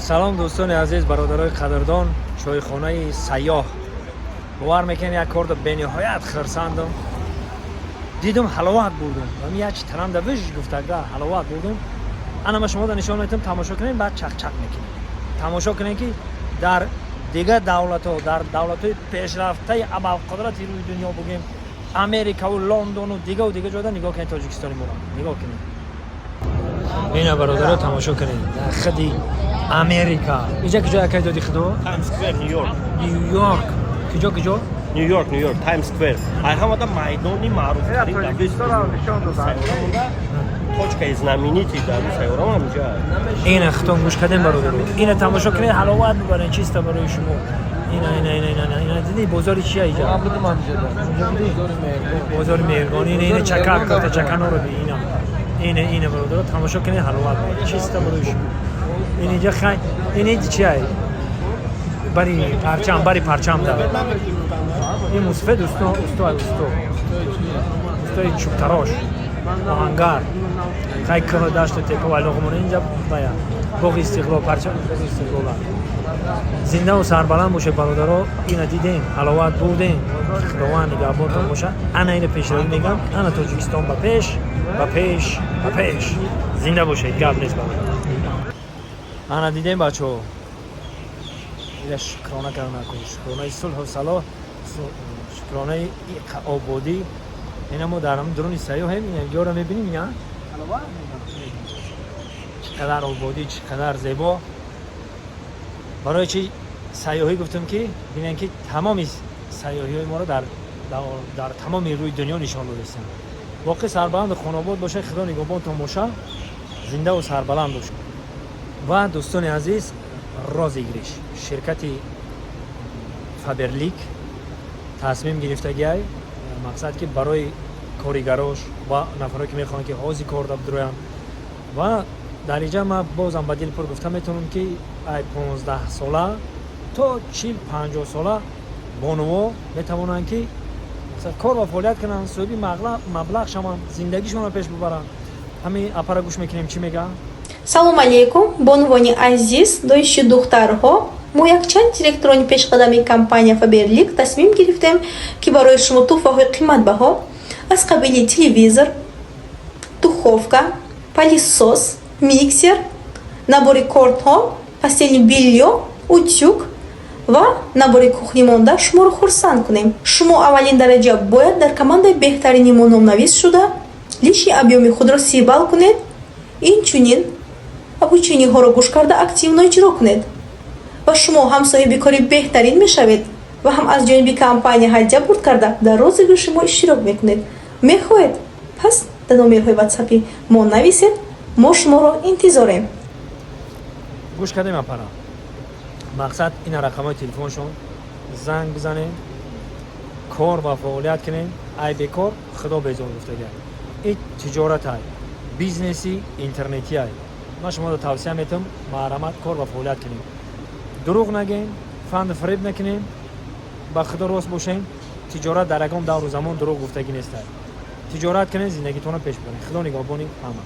Салом, дӯстони азиз, бародарои қадрдон. Чойхонаи Сайёҳ. Бовар мекунед, як корда бениҳоят хирсандам. Дидум, ҳаловат бурдум. Ами як чи танамда виж гуфтага, ҳаловат бурдум. Ана, ма шумода нишон метам, тамошо кунед, баъд чақчақ мекунем. Тамошо кунед, ки дар дигар давлатҳо, дар давлатҳои пешрафтаи абарқудрати рӯи дунё, бугем, Америкаву Лондону дигаву дига ҷода, нигоҳ кунед, Тоҷикистони моро нигоҳ кунед. Ина, бародаро, тамошо кунед, дар худи Америка. Иҷа киҷо, якай доди худо? Таймс Сквер, Нью Йорк. Нью Йорк. Киҷо, киҷо? Нью Йорк, Нью Йорк, Таймс Сквер. Ай ҳамада майдони маъруфтарин дар сайёрамонда, точкаи знаменитый дар сайёрам ҳаминҷа. Ина, хитон гӯш кардем, бародаро. Ина тамошо кунед, ҳаловат бибарен, чиста барои шумо. Ина, ина, ина, ина, ина, дидӣ, бозори чия иҷа? Бозори Меҳргон. Ина, ина, чакар карта, чаканоро би. Ина, ина, ина, бародаро, тамошо кунед, ҳаловат бибарен, чиста барои шумо. Ин иҷа хай, ин иҷ чия? Бари парчам, бари парчам да. Ин мусфед, усто, усто, усто, устои чӯбтарош, оҳангар. Хай, кӯҳу дашту тепа вайлоғмон. Инҷа бая боғи Истиқлол, парчами боғи Истиқлола. Зиндаву сарбаланд бошед, бародаро. Ина дидем, ҳаловат бурдем, Худованд нигаҳбонтон бошад. Ана, ина пешравӣ мегам. Ана, Тоҷикистон ба пеш, ба пеш, ба пеш! Зинда бошед, гап нест, бародар. Ана, дидем, бачаҳо, ила шукрона карда накун, шукронаи сулҳу салоҳ, шукронаи ободӣ. Ина мо дар дуруни Сайёҳем, ина мебинем, ина чӣ қадар ободӣ, чӣ қадар зебо. Барои чи сайёҳӣ гуфтам? Ки бинем, ки тамоми сайёҳиҳои моро дар тамоми рӯи дунё нишон додастем. Боқӣ сарбаланду хонобод бошад, Худо нигаҳбонтон боша, зиндаву сарбаланд бошад. Ва дӯстони азиз, розыгрыш. Ширкати Фаберлик тасмим гирифтагиай, мақсад ки барои коригарош ва нафаре ки мехоҳанд, ки ҳози кор дабдуроянд. Ва дар инҷа ман бозам ба дил пур гуфта метавонам, ки ай 15 сола то 40-50 сола бонуво метавонанд, ки кор ва фаъолият кунанд, соҳиби маблағ шаванд, зиндагишонро пеш бибаранд. Ҳамин апара гӯш мекунем, чӣ мега. Салом алейкум, бонувони азиз, донишҷӯ духтарҳо. Мо якчанд директорони пешқадами компания Фаберлик тасмим гирифтем, ки барои шумо туҳфаҳои қиматбаҳо аз қабили телевизор, духовка, пылесос, миксер, набори кортҳо, постельное бельё, утюг ва набори кухни монда шуморо хурсанд кунем. Шумо аввалин дараҷа бояд дар командаи беҳтарини мо номнавис шуда, личный объёми худро 30 балл кунед, инчунин обучениҳоро гӯш карда, активно иҷро кунед ва шумо ҳам соҳиби кори беҳтарин мешавед ва ҳам аз ҷониби компания ҳадя бурд карда, дар розыгрыши мо иштирок мекунед. Мехоҳед? Пас дар номерҳои ватсапи мо нависед, мо шуморо интизорем. Гӯш кардем, апара. Мақсад, ина рақамҳои телефоншон, занг бизанем, кор ва фаъолият кунем. Ай бекор Худо безор гуфтага. Ин тиҷоратай, бизнеси интернетиай. Ман шуморо тавсия метавам, маҳрамат, кор ва фаъолият кунем, дурӯғ нагем, фанду фиреб накунем, ба Худо рост бошем. Тиҷорат дар ягон давру замон дурӯғ гуфтагӣ нестай. Тиҷорат кунем, зиндагитонро пеш бибарем. Худо нигаҳбони ҳама.